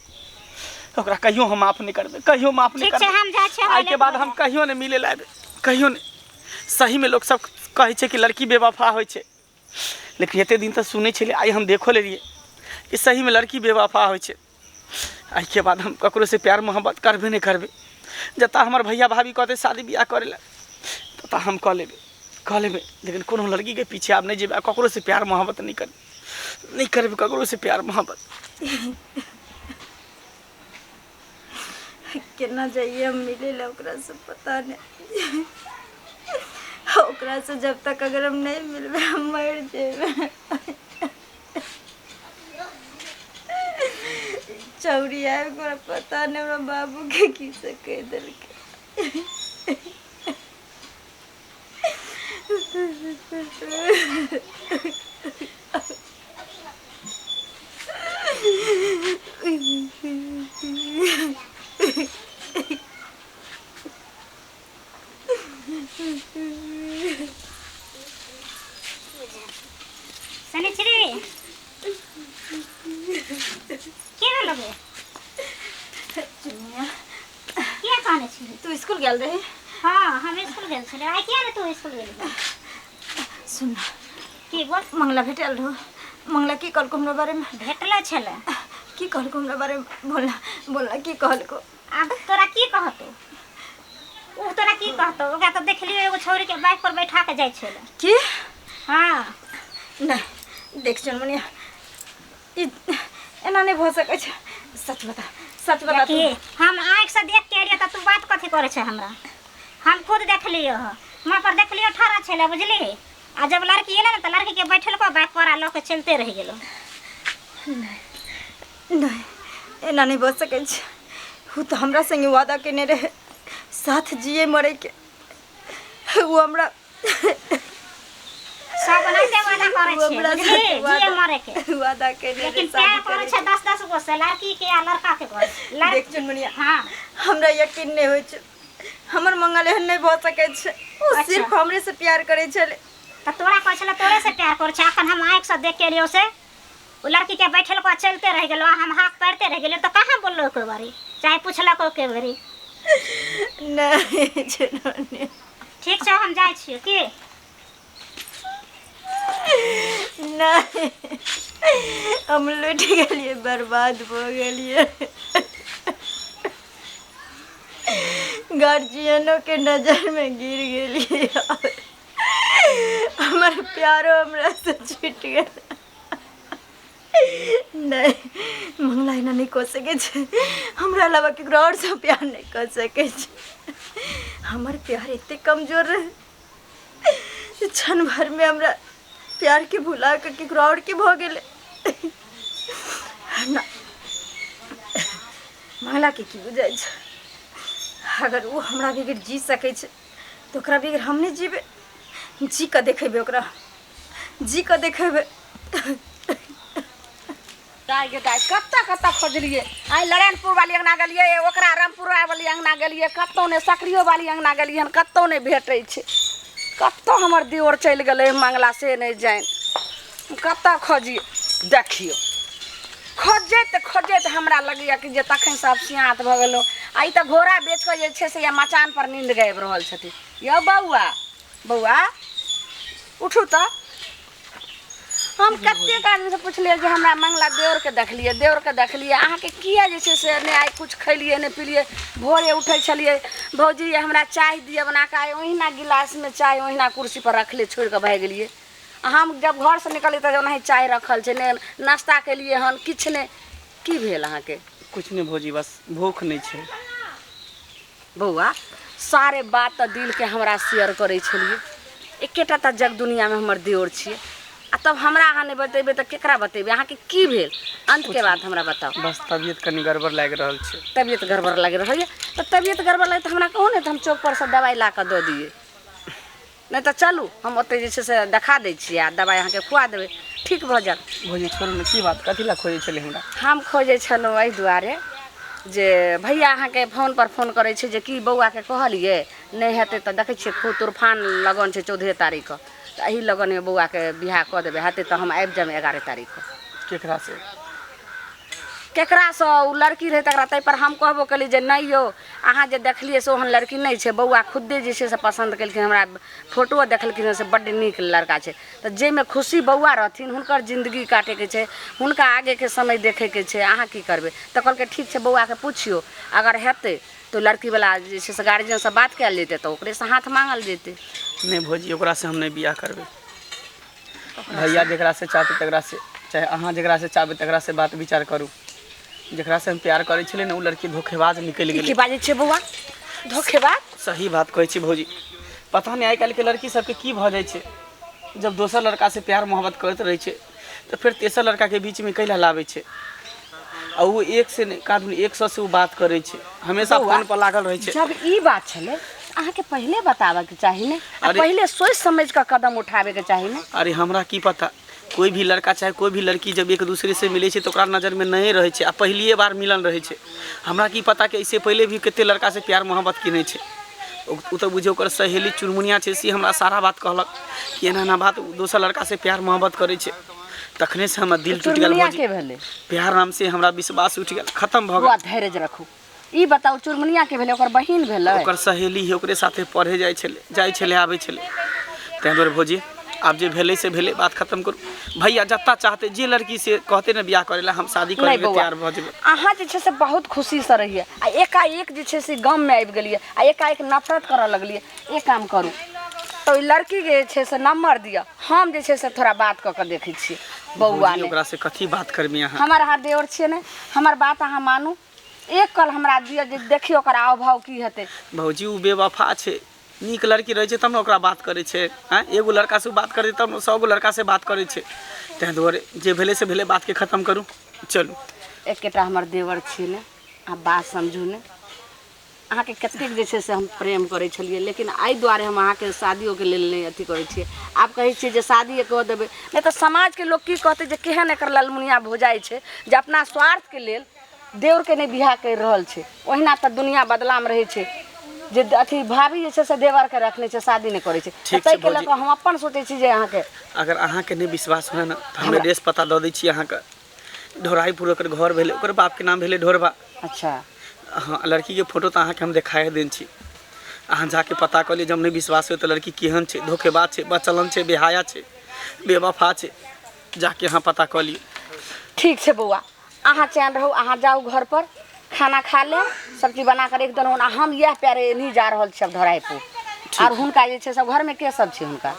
ओकरा कहियो हम माफ नहि करबै, कहियो माफ नहि ठीक छै, करबै। हम जाइ छियै, हमरा आइके लेट बाद भऽ हम जायत। कहियो नहि मिले लए एबै, कहियो नहि। सहीमे लोक सब कहै छै कि लड़की बेवफा होइ छै, लेकिन एते दिन तऽ सुनै छलियै, आइ हम देखो लेलियै कि सहीमे लड़की बेवफा होइ छै। आइके बाद हम ककरोसँ प्यार मोहब्बत करबे नहि करबै। जतऽ हमर भैया भाभी कहतै शादी बियाह करै लए, ततऽ हम कऽ लेबै, कऽ लेबै, लेकिन कोनो लड़कीके पीछे आब नहि जेबै आ ककरोसँ प्यार मोहब्बत नहि करबै, नहि करबै ककरोसँ प्यार मोहब्बत। केना जाइए हम मिले ला ओकरा से? पता नहीं, ओकरा से जब तक अगर हम नहीं मिलबै, हम मर जेबै। चौरी आबि कऽ हमरा पता नहीं हमरा बाबूके की से कहि देलकै। शनिचरी, के भेलो गे? चुनिया। किया कानै छी? तू स्कूल गेल रही? हाँ, हम स्कूल गेल छलियै। आइ किया ने तू स्कूल गेली? सुन ना। की बोल? मंगला भेटल रहो? मंगला की कहलको हमरा बारेमे? भेटलो छलै। की कहलको हमरा बारेमे? बोलना, बोलना, की कहलको? आब तोरा की कहतौ उ? तोरा की कहतौ? ओकरा तऽ देखलियो, एगो छौरी के बाइक पर बैठा के जाइ छलै। की? हाँ। नहीं, देख चुनमुनिया, ई एना नहि भऽ सकै छै। सच बता, सच बता तू। देखी, हम आँखि से देख के एलियै तऽ तू बात कथी करै छै हमरा? हम खुद देखलियो ह, वहाँ पर देखलियो ठाढ़ा छलै, बुझली? आ जब लड़की एलै ने तऽ लड़की के बैठलको बाइक पर आ लऽ के चलते रहि गेलो। नहीं, एना नहि भऽ सकै छै। उ तऽ हमरा संगे वादा केने रहे साथ जिए मरे के। उ हमरा सब ओनाहिते वादा करै ओ छै हमरा बुझली साथे जिए वादा मरे के वादा केने रहै लेकिन प्यार शादी करै करे छै दस दस गो से लड़की के आ लड़का के घर लड़ देख चुनमुनिया हाँ हमरा यकीन नहि होइ छै हमर मंगल एहन नहि भऽ सकै छै ओ अच्छा। सिर्फ हमरे से प्यार करै छलै तऽ तोरा कहै छलै तोरे से प्यार करै छै अखन हम आँखि से देख के एलियौ से ओ लड़की के बैठल को चलते रहि गेलो आ हम हाथ पारिते रहि गेलियो तऽ कहाँ बोललो एको बारी चाहे पुछलक एको बारी नहि चुनमुनिया ठीक छै हम जाइ छियै की नहि हम लुटि गेलियै बर्बाद भऽ गेलियै गार्जियनोके नजरमे गिर गेलियै हमर प्यारो हमरासँ छुटि गेल नहि मंगला एना नहि कऽ सकै छै हमरा अलावा ककरो आओरसँ प्यार नहि कऽ सकै छै हमर प्यार एतेक कमजोर रहै जे क्षण भरिमे हमरा प्यारके भुला कऽ ककरो आओरके भऽ गेलै ना मंगलाके की बुझाइ छै अगर ओ हमरा बगैर जी सकै छै तऽ ओकरा बगैर हम नहि जीबै जी कऽ देखेबै ओकरा जी कऽ देखेबै दाय गे दाय कतऽ कतऽ खोजलियै आइ नारायणपुर वाली अङ्गना गेलियै ओकरा रामपुर वाली अङ्गना गेलियै कतहु नहि सकरियो वाली अङ्गना गेलियै हन कतहु नहि भेटै छै कतऽ हमर दियोर चलि गेलै मंगला से नहि जानि कतऽ खोजियै देखियौ खोजैत खोजैत हमरा लगैए कि जे तखन सब सियात भऽ गेलहुँ आ ई तऽ घोड़ा बेच कऽ जे छै से या मचानपर नींद गाबि रहल छथिन यौ बौआ बौआ उठू तऽ हम कतेक आदमीसँ पुछलियै जे हमरा मंगला देवरके देखलियै देवरके देखलियै अहाँके किया जे छै से नहि आइ किछु खैलियै नहि पिलियै भोरे उठै छलियै भौजी हमरा चाय दिअ बना कऽ आइ ओहिना गिलासमे चाय ओहिना कुर्सीपर रखले छोड़ि कऽ भागि गेलियै आ हम जब घरसँ निकललियै तऽ ओनाही चाय रखल छै नहि नाश्ता केलियै हन किछु नहि की भेल अहाँके किछु नहि भौजी बस भूख नहि छै बौआ सारे बात तऽ दिलके हमरा शेयर करै छलियै एकेटा तऽ जग दुनिआँमे हमर देओर छियै आ तब हमरा अहाँ नहि बतेबै तऽ केकरा बतेबै अहाँके की भेल अन्तके बात हमरा बताउ बस तबियत कनि गड़बड़ लागि रहल छै तबियत गड़बड़ लागि रहल यऽ तऽ तबियत गड़बड़ लागि तऽ हमरा कहू ने तऽ हम चौकपर सँ दबाइ ला कऽ दऽ दियै नहि तऽ चलू हम ओतहि जे छै से देखा दै छियै आ दबाइ अहाँके खुआ देबै ठीक भऽ जायत भौजी छोड़ू ने की बात कथी लए खोजै छलै हमरा हम खोजै छलहुँ एहि दुआरे जे भैया अहाँके फोनपर फोन करै छै जे की बौआके कहलियै नहि हेतै तऽ देखै छियै खूब तुरफान लगन छै चौदहे तारीखके तऽ एहि लगनमे बौआके बियाह कऽ देबै हेतै तऽ हम आबि जायब 11 तारीखके केकरासँ केकरासँ ओ लड़की रहै तकरा ताहिपर हम कहबो केलियै जे नहि यौ अहाँ जे देखलियै से ओहन लड़की नहि छै बौआ खुदे जे छै से पसन्द केलखिन हमरा फोटोओ देखलखिन हँ से बड्ड नीक लड़का छै तऽ जाहिमे खुशी बौआ रहथिन हुनकर जिन्दगी काटैके छै हुनका आगेके समय देखैके छै अहाँ की करबै तऽ कहलकै ठीक छै बौआके पुछियौ अगर हेतै तऽ लड़कीवला जे छै से गार्जियनसँ बात कयल जेतै तऽ ओकरेसँ हाथ माङ्गल जेतै नहि भौजी ओकरासँ हम नहि बियाह करबै भैया जकरासँ चाहतै तकरासँ चाहे अहाँ जकरासँ चाहबै तकरासँ बात विचार करू जकरासँ हम प्यार करै छलियै ने ओ लड़की धोखेबाज निकलि ई की गेलै बाजै छियै बौआ धोखेबाज सही बात कहै छी भौजी पता नहि आइ काल्हिके लड़की सबके की भऽ जाइ छै जब दोसर लड़कासँ प्यार मोहब्बत करैत रहै छै तऽ फेर तेसर लड़काके बीचमे कैला लाबै छै आ ओ एक से नहि कादुन एक सए से ओ बात करै छै हमेशा बौआ, फोन पर लागल रहै छै जब ई बात छलै तऽ अहाँके पहिले बताबऽके चाही ने आ अरे- पहिले सोचि समझि कऽ कदम उठाबैके चाही ने अरे हमरा की पता कोई भी लड़का चाहे कोई भी लड़की जब एक दूसरे से मिलै छै तऽ ओकरा नजरमे नए रहै छै आ पहिलिए बार मिलन रहै छै हमरा की पता कि ऐसे पहिले भी कते लड़का से प्यार मोहब्बत केने छै ओ ओ तऽ बुझियौ ओकर सहेली चुनमुनिया छै से हमरा सारा बात कहलक कि एना एना बात दोसर लड़का से प्यार मोहब्बत करै छै तखने से हमर दिल टूटि गेल चुनमुनिया भौजी के भेलै प्यार नाम से हमरा विश्वास उठि गेल खत्म भऽ बौआ गेल धैर्य रखू ई बताउ चुनमुनिया के भेलै ओकर बहिन भेलै ओकर सहेली है ओकरे साथे पढ़े जाइ छलै जाइ छलै आबै छलै ताहि दुआरे भौजी आब जे भेलै से भेलै बात खत्म करू भैया जत्ता चाहते जे लड़की से कहते ने बियाह करै लए हम शादी करै नहि लए बौआ तैयार भऽ जेबै अहाँ जे छै से बहुत खुशीसँ रहियै आ एकाएक जे छै से गाममे आबि गेलियै आ एकाएक नफरत करऽ लगलियै एक काम करू तऽ ओहि लड़कीके जे छै से नम्बर दिअ हम जे छै से थोड़ा बात कऽ कऽ देखै छियै बौआ भौजी ने ओकरा से कथी बात करबी अहाँ हमर अहाँ देवर छियै ने हमर बात अहाँ मानू एक कल हमरा दिअ जे देखियौ ओकर आव भाव की हेतै भौजी ओ बेवफा छै नीक लड़की रहै छै तब ने ओकरा बात करै छै आँय एगो लड़कासँ ओ बात करै छै तब ने सए गो लड़कासँ बात करै छै ताहि दुआरे जे भेलै से भेलै बातके खतम करू चलू एकेटा हमर देवर छियै ने अहाँ बात समझू ने अहाँके कतेक जे छै से हम प्रेम करै छलियै, लेकिन एहि दुआरे हम अहाँके शादियोके लेल नहि अथी करै छियै। आब कहै छियै जे शादिए कऽ देबै, नहि तऽ समाजके लोक की कहतै जे केहन एकर ललमुनिया भौजाइ छै जे अपना स्वार्थके लेल देवरके नहि बियाह करि रहल छै। ओहिना तऽ दुनिया बदलामे रहै छै जे अथी भाभी जे छै से देवरके रखने छै, शादी नहि करै छै। ठीक छै ताहिके लऽ भौजी। कऽ हम अपन सोचै छी जे अहाँके अगर अहाँके नहि विश्वास हुए ने तऽ हम एड्रेस पता दऽ दै छी अहाँके। ढोराईपुर ओकर घर भेलै, ओकर बापके नाम भेलै ढोरबा। अच्छा। हाँ, लड़कीके फोटो तऽ अहाँके हम देखाए देने छी, अहाँ जाके पता कऽ लिअ। जब नहि विश्वास होय तऽ लड़की केहन छै, धोखेबाज छै, बचलन छै, बेहाया छै, बेवफा छै, जाके अहाँ पता कऽ लिअ। ठीक छै बौआ, अहाँ चैन रहू, अहाँ जाउ घर पर, खाना खा लेब, सब चीज बना कऽ राखि देलहुँ। हम इएह प्यारे एनही जा रहल छी आब धराईपुर। आर हुनका जे छै सब घरमे के सब छै हुनका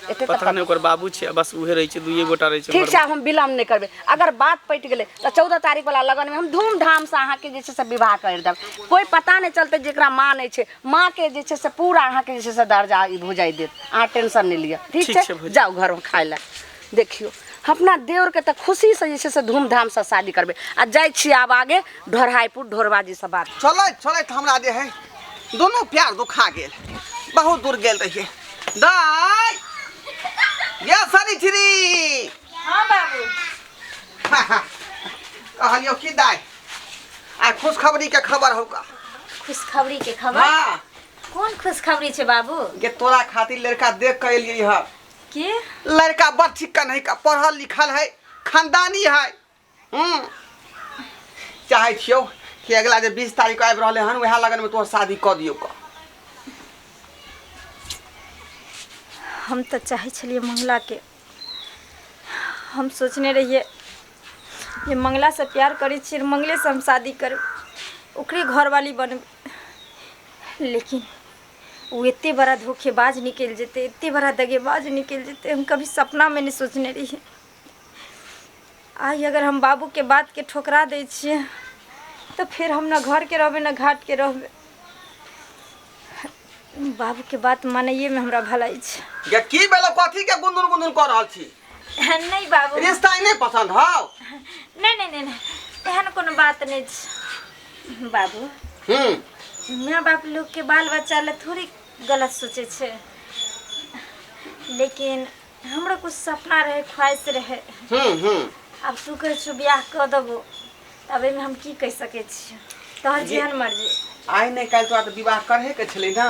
एते तऽ पता नहि, ओकर बाबू छै आ बस उहे रहै छै, दुइए गोटा रहै छै। ठीक छै, आब हम विलम्ब नहि करबै। अगर बात पटि गेलै तऽ 14 तारीख वाला लगनमे हम धूमधामसँ अहाँके जे छै से विवाह करि देब। कोइ पता नहि चलतै जेकरा माँ नहि छै, माँके जे छै से पूरा अहाँके जे छै से दर्जा ई भुजाइ देत। अहाँ टेंशन नहि लिअ। ठीक ठीक छै, छै भौजी। जाउ घरमे खाय लए। देखियौ, अपना देवरके तऽ खुशीसँ जे छै से धूमधामसँ शादी करबै। आ जाइ छी आब आगे ढोरहाइपुर ढोरबाजीसँ बात। चलैत चलैत हमरा जे है दुनू प्यार दुखा गेल, बहुत दूर गेल रहिए। दाय ये सनी। हाँ बाबू। कहलियौ की दाय, आइ खुशखबरी के खबर हौ का। खुशखबरी के खबर? हाँ। कोन खुशखबरी छै बाबू? गे तोरा खातिर लड़का देख के एलियै हँ। के? लड़का बड़ चिक्कन है का, पढ़ल लिखल है, खानदानी है। चाहै छियौ कि अगला जे 20 तारीख के आबि रहलै हन वएह लगन में तोहर शादी कऽ दियौ का। हम तऽ चाहै छलियै मंगलाके, हम सोचने रहियै जे मंगलासँ प्यार करै छियै, मंगलेसँ हम शादी करबै, ओकरे घरवाली बनबै, लेकिन ओ एते बड़ा धोखेबाज निकलि जेतै, एते बड़ा दगेबाज निकलि जेतै, हम कभी सपनामे नहि सोचने रहियै। आइ अगर हम बाबूके बातके ठोकरा दै छियै तऽ फेर हम ने घरके रहबै ने घाटके रहबै। बाबूके बात मानैएमे हमरा भलाइ छै। गे की भेलो, कथी के गुंदुन गुंदुन कऽ रहल छी? नहि बाबू। रिश्ता नहि पसंद हौ? नहि नहि नहि नहि, एहन कोनो बात नहि छै बाबू। माय बाप लोकके बाल बच्चा लए थोड़ी गलत सोचै छै, लेकिन हमरो कुछ सपना रहे, ख्वाहिश रहे। आब तू कहै छौ बियाह कऽ देबो, तब एहिमे हम की कहि सकै छियै, तोहर जेहन मर्जी। आइ नहि काल्हि तोरा तऽ विवाह करहे के छलै ने।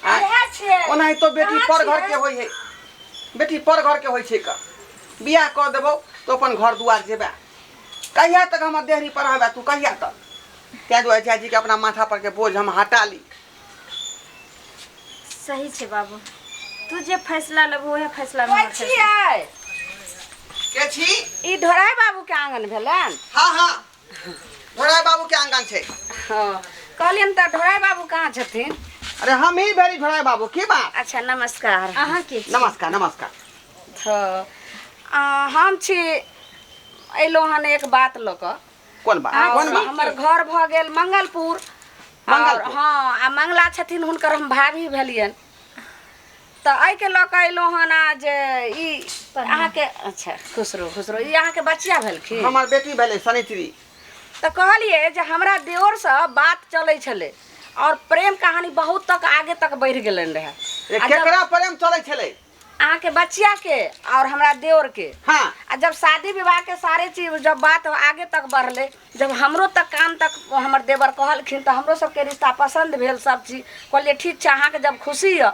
इएह छियै। ओनाहितो बेटी कहाँ पर घर छियै? के होइ है, बेटी पर घर के होइ छै का। बियाह कऽ देबौ तो अपन घर दुआर जेबे। कहिया तक हमर देहरी पर रहबे तू, कहिया तक? ताहि दुआरे चाची के अपना माथा पर के बोझ हम हटा ली। सही छै बाबू, तू जे फैसला लेबो उएह फैसला में कोइ हमर फैसला। छियै? के छी? ई ढोराई बाबू के आंगन भेलनि? हाँ हाँ, ढोराई बाबू के आंगन छै। हँ, कहलियनि तऽ ढोराई बाबू कहाँ छथिन? अरे हम ही भेली ढोराई बाबू, की बात? अच्छा नमस्कार। अहाँ के छी? नमस्कार नमस्कार। तऽ हम छी अयलहुँ हन एक बात लऽ कऽ। कोन बात? आओर कोन बात? हमर घर भऽ गेल मंगलपुर। आओर मंगलपुर। हँ, आ मंगला छथिन, हुनकर हम भाभी भेलियनि। तऽ एहिके लऽ कऽ अयलहुँ हन आ जे ई अहाँके। अच्छा खुश रहू खुश रहू। ई अहाँके बचिया भेलखिन? हमर बेटी भेलै सनित्री। तऽ कहलियै जे हमरा देवरसँ बात चलै छलै और प्रेम कहानी बहुत तक आगे तक बढ़ि गेलनि रहए। रे आ जब केकरा प्रेम चलै छलै? अहाँके बचिया के और हमरा देवर के। हाँ। आ जब शादी विवाह के सारे चीज जब बात आगे तक बढ़ले, जब हमरो तक कान तक हमर देवर कहलखिन तऽ हमरो सबके रिश्ता पसंद भेल। सब चीज कहलियै ठीक छै, अहाँके जब खुशी यऽ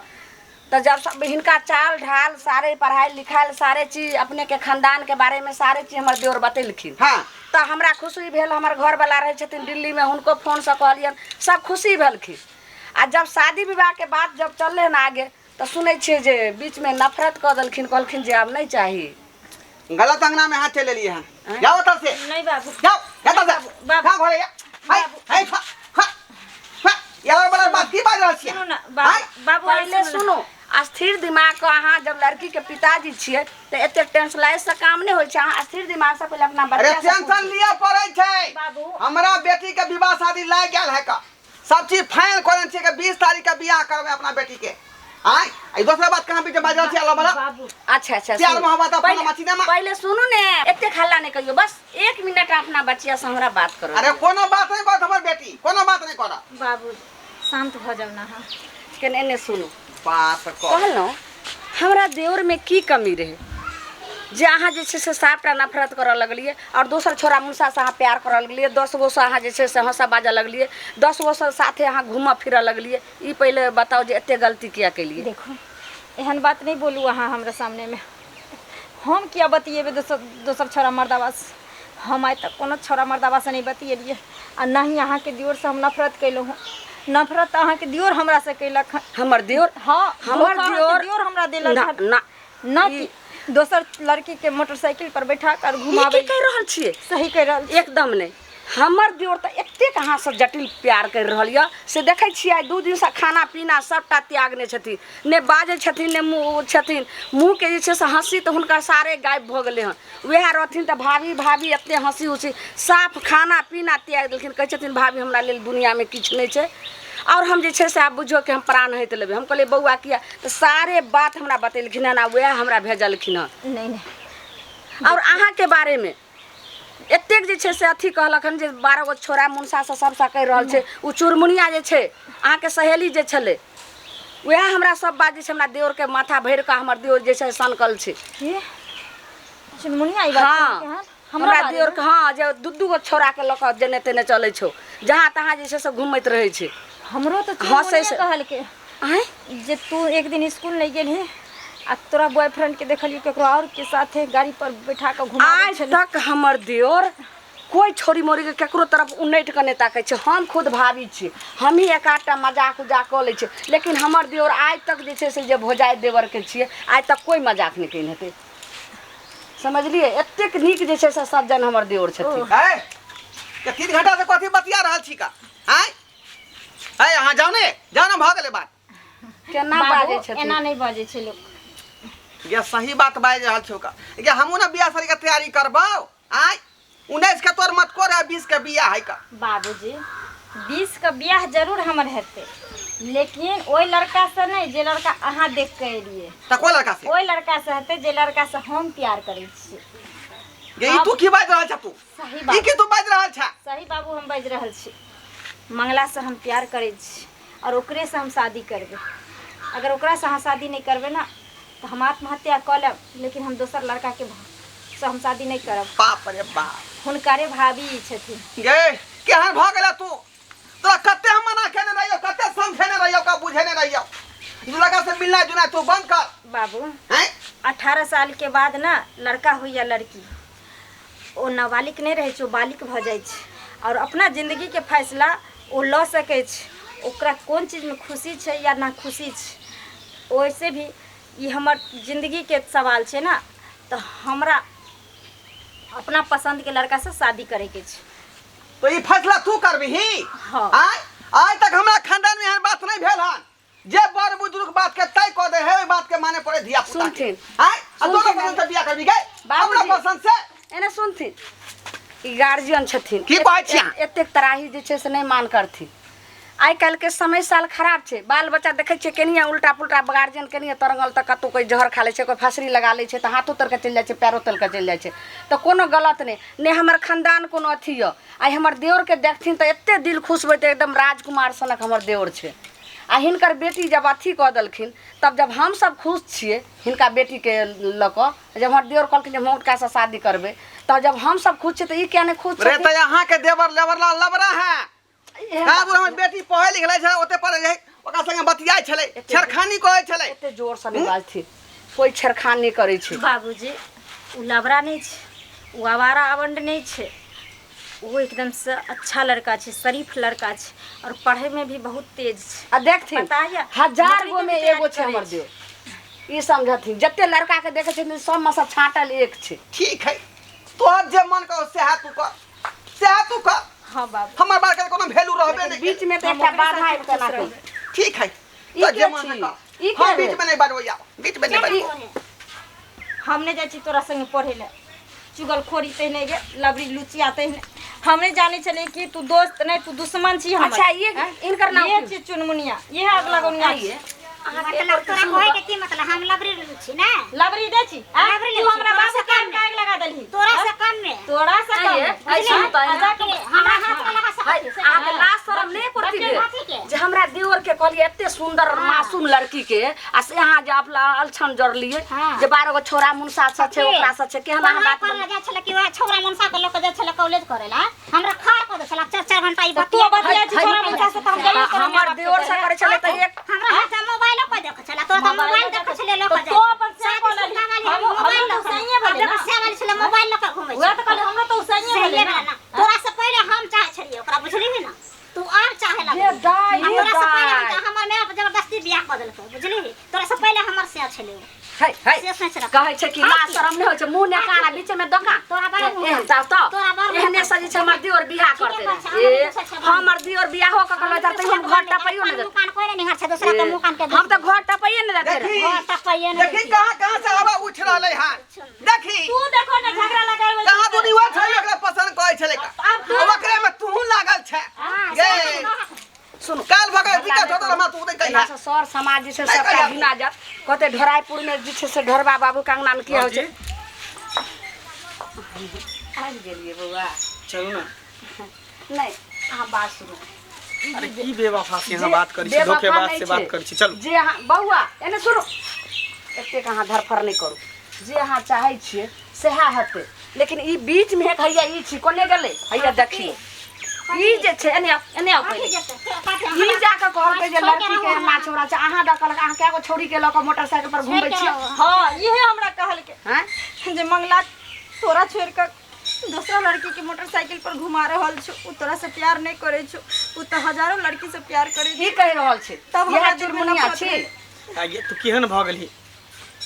तऽ जब सब हिनका चाल ढाल सारे पढ़ाई लिखाई सारे चीज अपने के खानदान के बारे में सारे चीज हमर देवर बतेलखिन। हाँ। तऽ हमरा खुशी भेल। हमर घरवला रहै छथिन दिल्लीमे, हुनको फोनसँ कहलियनि, सब खुशी भेलखिन। आ जब शादी विवाह के बात जब चललै हन आगे तऽ सुनै छियै जे बीचमे नफरत कऽ देलखिन, कहलखिन जे आब नहि चाही। गलत अंगना में हाथ चलि एलियै हन, जाओ ओतऽ से। नहीं बाबू। जाओ एतऽ से। बाबू। कहाँ घरे या? हाय हाय फा फा फा यार बड़ा बात की बाज रहल छियै? सुनू ना बाबू। आँय? बाबू पहिले सुनू। सुनू, स्थिर दिमाग के अहाँ जब लड़की के पिताजी छियै तऽ एते टेंशन से काम नहि होइ छै। अहाँ स्थिर दिमाग से पहिले अपना अरे बच्चा से टेंशन पूछू। लिअ पड़ै छै बाबू। हमरा बेटी के विवाह शादी लागि गेल है का, सब चीज फाइनल करन छियै कि 20 तारीख के बियाह करबै अपना बेटी के। आँय, ई दोसरा बात कहाँ बीच बाजल छियै अल्लाह बला? बाबू। अच्छा अच्छा, प्यार सुनू। मोहब्बत अपना पहिले- मछी देमा। पहिले सुनू ने, एते हल्ला नहि करियौ, बस 1 मिनट अपना बचिया से हमरा बात करो। अरे कोनो बात नहीं करत हमर बेटी, कोनो बात नहीं करत। बाबू शांत भऽ जाउ ने अहाँ। केने एने सुनू। बात कह। कहलहुँ हमरा देवरमे की कमी रहै जे अहाँ जे छै से साफटा नफरत करऽ लगलियै आओर दोसर छोरा मुनसासँ अहाँ प्यार करऽ लगलियै, 10 गोसँ अहाँ जे छै से हँसऽ बाजऽ लगलियै, 10 गोसँ साथे अहाँ घूमऽ फिरऽ लगलियै। ई पहिले बताउ जे एते गलती किया केलियै? देखू एहन बात नहि बोलू अहाँ हमरा सामनेमे। हम किया बतियेबै दोसर दोसर छोरा मर्दाबासँ? हम आइ तक कोनो छोरा मर्दाबासँ नहि बतियेलियै आ ना ही अहाँके दियोरसँ हम नफरत केलहुँ हँ। नफरत तऽ अहाँके दियोर हमरासँ केलक हँ। हमर दियोर? हाँ, हमर धोखा अहाँके दियोर दियोर हमरा देलक ना हँ। ना ना कि दोसर लड़की के मोटरसाइकिल पर बैठा कर ई की घुमाबै। कहि रहल छियै? सही कहि रहल छी। एकदम नहि। हमर दियोर तऽ एतेक अहाँसँ जटिल प्यार करि रहल यऽ से देखै छियै आइ 2 दिनसँ खाना पीना सभटा त्यागने छथिन, ने बाजै छथिन ने मुँह छथिन। मुँहके जे छै से हँसी तऽ हुनकर सारे गायब भऽ गेलै हँ। वएह रहथिन तऽ भाभी भाभी एते हँसी उसी, साफ खाना पीना त्याग देलखिन। कहै छथिन भाभी हमरा लेल दुनिआँमे किछु नहि छै आओर हम जे छै से आब बुझियौ कि हम प्राण हटि लेबै। हम कहलियै बौआ किया? तऽ सारे बात हमरा बतेलखिन हन आ वएह हमरा भेजलखिन हन। नहि नहि। आओर अहाँके बारेमे एतेक जे छै से अथी कहलक हन जे 12 गो छोरा मुनसासँ सबसँ कहि रहल छै। ओ चुरमुनिया जे छै अहाँके सहेली जे छलै वएह हमरा सब बात जे छै हमरा देओरके माथा भरि कऽ हमर देओर जे छै सनकल छै। की चुनमुनिया ई बात हाँ कहलकै हन? हमरा बारे देओरके, हाँ, जे 2-2 गो छोराके लऽ कऽ जेने तेने चलै छौ, जहाँ तहाँ जे छै से घूमैत रहै छै। हमरो तऽ हँसै चुनमुनिया से कहलकै आँय जे तू एक दिन स्कूल नहीं गेलही आ तोरा बॉयफ्रेंड के देखलियो केकरो और के साथे गाड़ी पर बैठा के घुमाबै आज छलै। तक हमर देओर कोई छोरी मोरी के केकरो तरफ उनटि कऽ नहि ताकै छै। हम खुद भाभी छी, हमही एक आधटा मजाक उजाक कऽ लै छियै, लेकिन हमर देओर आइ तक जे छै से जे भौजाइ देवरके छियै आइ तक कोइ मजाक नहि केने हेतै। समझलियै? एतेक नीक जे छै से सज्जन हमर देओर छथिन। है के 3 घंटा से कथी बतिया रहल छी का? आँय है, अहाँ जाउ ने, जाउ ने, भऽ गेलै बात। केना बाबू, बाजै छथिन? एना नहि बाजै छै लोक। गे सही बात बाजि रहल छौ का। गे हमहूँ ने बियाह शादी के तैयारी करबौ। आँय 19 के तोर मत कर, 20 के बियाह है का। बाबूजी 20 के बियाह जरूर हमर हेतै, लेकिन ओहि लड़का से नहि जे लड़का अहाँ देख के एलियै। तऽ कोन लड़का से? ओहि लड़का से हेतै जे लड़का से हम प्यार करै छियै। गे ई तू की बाजि रहल छह तू? सही ई बात। की तू बाजि रहल छह? सही बाबू हम बाजि रहल छी। मंगला से हम प्यार करै छी और ओकरे से हम शादी करबै। अगर ओकरा से अहाँ शादी नहि करबै ने तऽ हम आत्महत्या कऽ लेब, लेकिन हम दोसर लड़का के से हम शादी नहि करब। बाप रे बाप। हुनकरे भाभी छथिन। गे केहन भऽ गेला तू? तोरा कते हम मना केने रहियौ, कते समझेने रहियौ, का बुझेने रहियौ, लड़का से मिलना जुलना तू बंद कर। बाबू हैं 18 साल के बाद ना लड़का हो या लड़की ओ नाबालिग नहि रहै छै, ओ बालिग भऽ जाइ छै और अपना जिंदगी के फैसला ओ लऽ सकै छै। ओकरा कोन चीजमे खुशी छै या ना खुशी छै, ओहिसे भी ई हमर जिंदगी के सवाल छै ना, तऽ हमरा अपना पसंद के लड़का से शादी करे के छै। तो ई फैसला तू करबिही? हाँ। आय आइ तक हमरा खानदान में एहन बात नहीं भेल हन जे बड़ बुजुर्ग बात के तय कऽ दे है, ओहि बात के माने पड़े धिया पुता के। सुनथिन। आय आ दोनो सुनथिन। पसंद से बियाह करबी गे? बाबूजी। अपना पसंद से? एने सुनथिन, ई गार्जियन छथिन। की कहै छी अहाँ? एतेक तराही जे छै से नहि मान करथिन। आइ काल्हिके समय साल खराब छै, बाल बच्चा देखै छियै केनिया उल्टा पुल्टा, गार्जियन केनिया तरंगल तऽ कतहु कोइ जहर खा लै छै, कोइ फसरी लगा लै छै तऽ हाथो तर के चलि जाइ छै, पैरो तर के चलि जाइ छै। तऽ कोनो गलत नहि, नहि हमर खानदान कोनो अथी यऽ। आइ हमर देओरके देखथिन तऽ एते दिल खुश होतै, एकदम राजकुमार सनक हमर देओर छै। आ हिनकर बेटी जब अथी कऽ देलखिन तब जब हमसब खुश छियै हिनका बेटीके लऽ कऽ, जब हमर देओर कहलखिन जे हम हुनकासँ शादी करबै तऽ जब हमसब खुश छियै तऽ ई किया नहि खुश रे छथिन? तऽ अहाँके देवर लेबर ला लबरा है। एहन बाबू हमर बेटी पढ़ै लिखै छलै, ओते पढ़ै रहै, ओकरा संगे बतियाइ छलै, छेड़खानी करै छलै। एते जोरसँ नहि बाजथिन, कोइ छेड़खानी करै छै। बाबूजी ओ लबरा नहि छै, ओ आवारा अवंड नहि छै, ओ एकदम से अच्छा लड़का छै, शरीफ लड़का छै और पढ़े में भी बहुत तेज छै। आ देखथिन पता यऽ, 1000 नौकरी गो के में भी तैयारी एगो छै करै हमर छै। देव, ई समझथिन जते लड़का के देखै छथिन सबमे से छाँटल एक छै। ठीक है, तोहर जे मन कहो सएह तू कर, सएह तू कर। हाँ बाबू। हमर बात के कोनो वैल्यू रहबे नहीं। बीच में तऽ हम एकटा ओकरे बाधा साथे आबि केना खुश कऽ। रहबै। ठीक है, ई तो के जे मन छी? कर। ई के हम भेल? बीच में नहीं बाजबै, आब बीच में नहीं बाजबै। हम नहीं जाइ छी तोरा संगे पढ़े ले, चुगलखोरी तहिने गे लबरी लुचिया तहिने। हम नहीं जाने छलियै कि तू दोस्त नहीं तू दुश्मन छी हमर। अच्छा, ये इनकर नाम ये की? छी चुनमुनिया, ये अगला गोनिया आइए। मतलब तोरा कहै के की मतलब? हम लबरी छी ने? लबरी दे छी आ? लबरी तू ले छी, हमरा तोरा बाबू से के कम में। आग लगा देलही। तोरा से कम में। तोरा से कम आइए, में। आइए, बुझलिही? सुनतै। आ जाके हमरा हाथ में लगा सकैत छी। अहाँके लाज शरम नहि एको रत्ती कथी कथी भेल के? जे हमरा देवर के कहलिए एते सुंदर और मासूम लड़की के आ से अहाँ जे अपना अलछन जड़लिए हाँ। जे 12 गो छोरा मुनसा सब छै ओकरा सब छै केहन अहाँ बात पर जाइ छलै कि वएह छौरा मनसा के लऽ के जाइ छलै कॉलेज करै ला हमरा खार कऽ दै छलै चार चार घंटा ई तू बतिया बतिया छी छोरा मनसा से तऽ हम जरूर तोरा हमर माय-बाप के देवर से करै छलै तऽ एक हमरा हाथ में मोबाइलो पर देखै छलै तोरा तऽ मोबाइल देखै छलै लऽ के तो अपन से कहलही। हमरो तऽ सहिए भेलै ना। से वाली छलै मोबाइल लऽ के घुमै उएह तऽ कहलियै हमरो तऽ उसैये सहिए भेलै भेलै ना ना तोरा से पहिले हम चाहै छलियै ओकरा बुझलिही ने तू आर चाहे ये लगली दाइ आ ये तोरा से पहिले हम दाइ हमर माय बाप जबरदस्ती बियाह कऽ देलकै बुझलिही तोरा से पहिले हमर से छलै ओ। है है से सोचि रख कहै छै कि ला शरम नहि होइ छै मुँह ने कान आ बीच में दोकान तोरा बड़ मुँह एहन तऽ तोरा बड़ मुँह एहने से जे छै हमर दियोर बियाह ठीके करतै कहै छै, ए हमर दूसर छै, हमर दियोर बियाहो कऽ के लऽ तऽ हम घर टपैयो नहि देतै मुकान कोइ नहि निहार छै दोसरा के मुकान के हम तऽ घर टपैये नहि देतै देखी घर टपैये नहि देखी कहाँ कहाँ से हवा उठ रहलै हन देखी तू देखो ने झगड़ा लगाबै कहाँ दुनिया छै ओकरा पसंद करै छलै का आब तू ओकरे में तूहू लागल छै गे सुनू काल भगल दिक्कत होतो हमरा तू नहि एना कहिया से सर समाज जे छै नहि सबटा कहिया। घिना जात कहते ढोराइपुर में जे छै से ढोरबा बाबू के अंगना में की होइ छै आबि गेलियै बौआ चलू ना नहि अहाँ बात सुनू अरे की बेवफा से अहाँ जे बात करै छी बेवफा धोखेबाज नहि से बात छै। करै छी चलू जे अहाँ बौआ एने सुनू एतेक अहाँ धरफड़ नहि करू जे अहाँ चाहै छियै सएह हेतै लेकिन ई बीचमे एक हैया ई छी कोने गेलै हैया देखियौ ई जे छै एने आउ एने आउ पहिले ई जाकऽ कहलकै जे लड़की के एना छौड़ा छै अहाँ दऽ कहलक अहाँ कए गो छौड़ी के लऽ कऽ मोटरसाइकिल पर घुमबै छियै हाँ इहे हमरा कहलकै हैं जे मंगला तोरा छोड़ कऽ दोसरा लड़की के मोटरसाइकिल पर घुमा रहल छौ उ तोरा से प्यार नहीं करे छौ उ तो हजारों लड़की से प्यार करे की कहि रहल छै तब इएह हमरा दिल में चुनमुनिया नफरत छी भेल। आगे तू केहन भऽ गेलही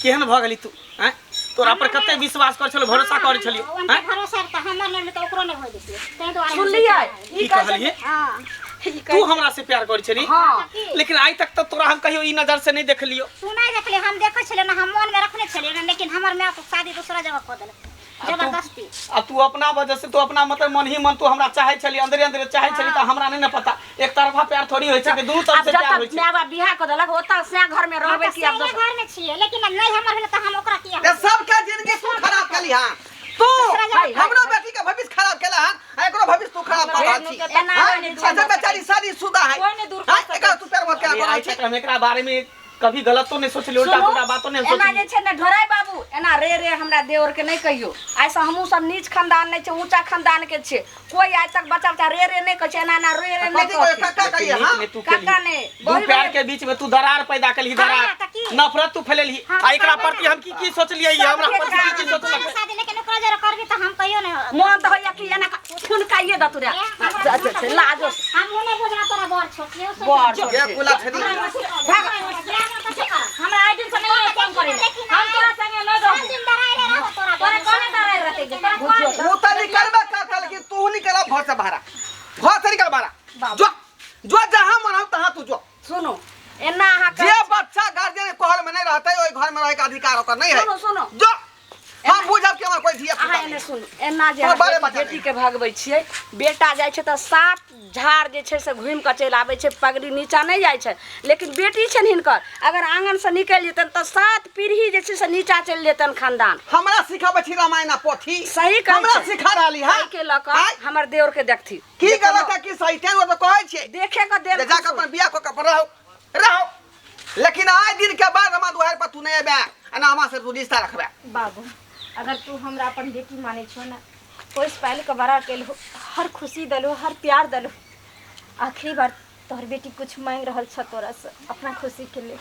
केहन भऽ गेलही तू आँय तोरा पर कते विश्वास करै छलियौ भरोसा करै छलियौ आँय भरोसा तऽ हमर नहि तऽ ओकरो नहि होइ दितियै ताहि दुआरे सुनलियै की ई कहै छै कहलियै हँ तू हमरा से प्यार करै छली हँ लेकिन आइ तक तऽ तोरा हम कहियो ई नजर से नहीं देखलियो तू नहि देखली हम देखै छलियै ने हम मोनमे रखने छलियै ने लेकिन हमर माय के शादी दूसरा जगह कऽ देलक जबरदस्ती आ तू अपना वजह से तू अपना मतलब मन ही मन तू हमरा चाहे छली अंदरे अंदरे चाहे छली तऽ हमरा नहीं ने पता एक तरफा प्यार थोड़ी होइ छै कि दुनू तरफ आब से प्यार जतऽ होइ छै माय बाप बियाह कऽ देलक ओतऽ से घर में रहबै कि आब हम तऽ दोसर घर में छियै लेकिन नहि हमर भेलै तऽ हम ओकरा किया ते सबके जिंदगी तू खराब केली हन तू हाय, हाय, हमरो बेटी के भविष्य खराब केला हन आ एकरो भविष्य तू खराब कर रहल छी एना हाँ? नहि अच्छा बेचारी शादी शुदा है कोई नहि दूर कर हाँ? एकरा तू प्यार मत केला अरे कर आइ रहल छी तक हम एकरा बारे में कभी गलतो नहीं सोचली उल्टा सुनू, पुल्टा बातो नहीं एना सोचली जे छै ने ढोराइ बाबू एना रे रे हमरा देवर के नहीं कहियो आइ से हमहूँ सब नीच खानदान नहीं छै ऊंचा खानदान के छियै कोई आइ तक बच्चा बच्चा रे रे नहीं कहै छै एना एना रे रे नहीं कथी कहै कहै काका लेकिन कहिए नीक हाँ ने तू काका केलही। ने, दू बड़ी प्यार बड़ी- के बीच में तू दरार पैदा केलही दरार हाँ, तऽ की? नफरत तू फैलेलही हाँ, आ एकरा तऽ प्रति हम की की सोचलियै हमरा सबके प्रति की की कारण सोचलक शादी लेकिन ओकरा जरा करबी तऽ हम कहियो नहि मोन तऽ होइया कि एना फुनकाइए दतु रे लाजो हम नहि बुझना तोरा बड़ छोट छियौ बड़ छोट ये छै। कुला छली हमरा आइ दिन से नहीं फोन करे हम तोरा संगे नहीं रहबो दिन डराइ रहो तोरा तोरा कोने डराइ रहते जे तोरा कोने तू तऽ निकलबे करता लेकिन तू निकल घर से बाहर घर से निकल बाहर जो जो जहाँ मन हो तहाँ तू जो सुनू एना अहाँ जे कहै बच्चा गार्जियन के कहल में नहीं रहते ओहि घर में रहे के अधिकार ओकर नहीं है सुनू सुनू जो हम बुझब कि हमर कोई धिया अहाँ पुता एने नहीं। सुनू एना जे तोहर अहाँ बारे बेटी बता बेटी के भगबै छियै बेटा जाइ छै तऽ सात झाड़ जे छै से घुमि कऽ चलि आबै छै पगड़ी नीचा नहि जाइ छै लेकिन बेटी छनि हिनकर अगर आङनसँ निकलि जेतनि तऽ सात पीढ़ी जे छै से नीचा चलि जेतनि खानदान हमरा सिखाबै छी रामायण आ पोथी सही कहै हमरा छै। सिखा रहली है एहिके लऽ कऽ हमर देवर के देखथिन की गलत है की सही तें दुआरे तऽ कहै छियै देखे के जे देल जाके अपन बियाह कऽ के अपन रहो रहो लेकिन आइ दिन के बाद हमरा दुआरि पर तू नहि अयबे आ ना हमरा से तू रिश्ता रखबे बाबू अगर तू हमरा अपन बेटी मानै छो ना पोस पालि के बड़ा केलहो हर खुशी दलहो हर प्यार दलहो आखिरी बार तोहर बेटी कुछ मांग रहल छ तोरा से अपना खुशी के लिए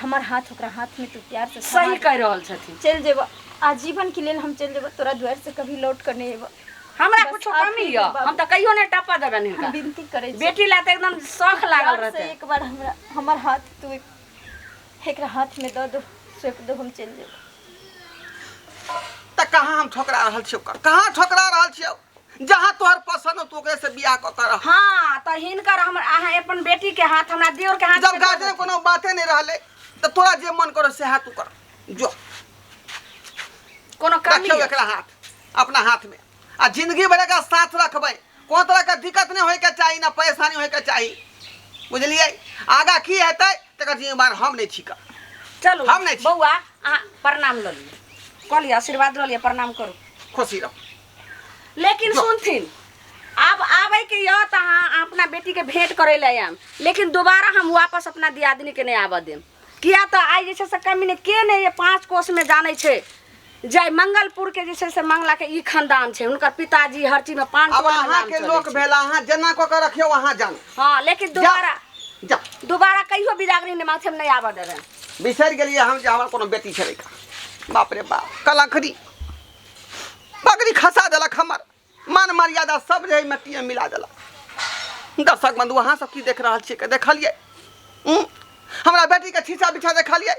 हमर हाथ ओकरा हाथ में तू प्यार से थमा सही दे। कहि रहल छथिन चलि जेबऽ आजीवन के लेल हम चलि जेबऽ तोरा दुआरि से कभी लौट कर नहीं अयबऽ हमरा बस कुछो आखिरी कमी बेर यऽ बाबू। हम तऽ कहियो नहि टपऽ देबनि हम हिनका विनती करै छी बेटी ला तऽ एकदम शौख लागल प्यार से रहतै एक बार हमरा हमर हाथ तू एकरा हाथ में दऽ दो सौंप दो हम चलि जेबऽ तऽ कहाँ हम ठोकरा रहल छियौ कहाँ ठोकरा रहल छियौ जहाँ तोहर पसंद हो तू ओकरे से बियाह कऽ के रह हाँ तऽ हिनकर हमर अहाँ अपन बेटी के हाथ हमरा देवर के हाथ जब में दऽ गार्जियन देथिन। कोनो बाते नहीं रहले तऽ तोरा जे मन करो सएह तू कर जो कोनो कमी रखियौ यऽ? एकरा हाथ अपना हाथ में आ जिंदगी भर एकरा साथ रखबै कोनो तरह के दिक्कत नहीं होय के चाही ना परेशानी होय के चाही बुझलियै आगा की हेतै तकर जिम्मेवार हम नहीं छी का चलू हम नहि छी। बौआ अहाँ प्रणाम लऽ लिअ कऽ लिअ आशीर्वाद लऽ लिअ प्रणाम करू खुशी रहो लेकिन जो। सुनथिन आब आबै आबैके यऽ तऽ अहाँ अपना बेटीके भेंट करै लए आयब, लेकिन दोबारा हम वापस अपना दियादनीके नहि आबऽ देब। किया तऽ आइ जे छै से कमी नहि के नहि 5 कोसमे जानै छै जय मंगलपुर के जे छै से मंगला के ई खानदान छै, हुनकर पिताजी हर चीज में पान अब टोल में नाम अहाँके चलै लोक छै। भेल, अहाँ जेना कऽ के रखियौ अहाँ जानू। हाँ, लेकिन दोबारा जा दोबारा कहियो बिदागरी नहि माथे में नहीं आबऽ देबै। बिसरि गेलियै हम जे हमर कोनो बेटी छलै का। बाप रे बाप, कलंखनी पगड़ी खसा देलक, हमर मान मर्यादा सब जे मिट्टीमे मिला देलक। दर्शक बंधु, अहाँ सब की देख रहल छियै? के देखलियै हमरा बेटीके छीछा बिछा देखलियै?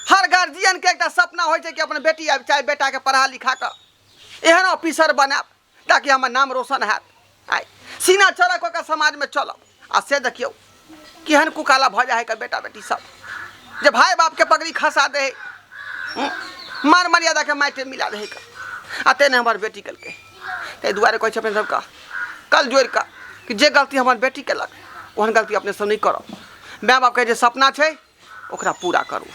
हर गार्जियनके एकटा सपना होइ छै कि अपन बेटी आबि चाहे बेटाके पढ़ा लिखा कऽ एहन ऑफिसर बनायब ताकि हमर नाम रोशन हैत, आइ सीना चौड़ा कऽ कऽ समाजमे चलब। आ से देखियौ केहन कुकाला भऽ जाइ है बेटा बेटी सब जे भाय बापके पगड़ी खसा दे है, मान मर्यादाके माटि मिला दे है। आ तेने हमर बेटी केलकै। ताहि दुआरे कहै छै अपने सबके कल जोड़ि कऽ कि जे गलती हमर बेटी केलक ओहन गलती अपने सब नहि करब। माय बापके जे सपना छै ओकरा पूरा करू।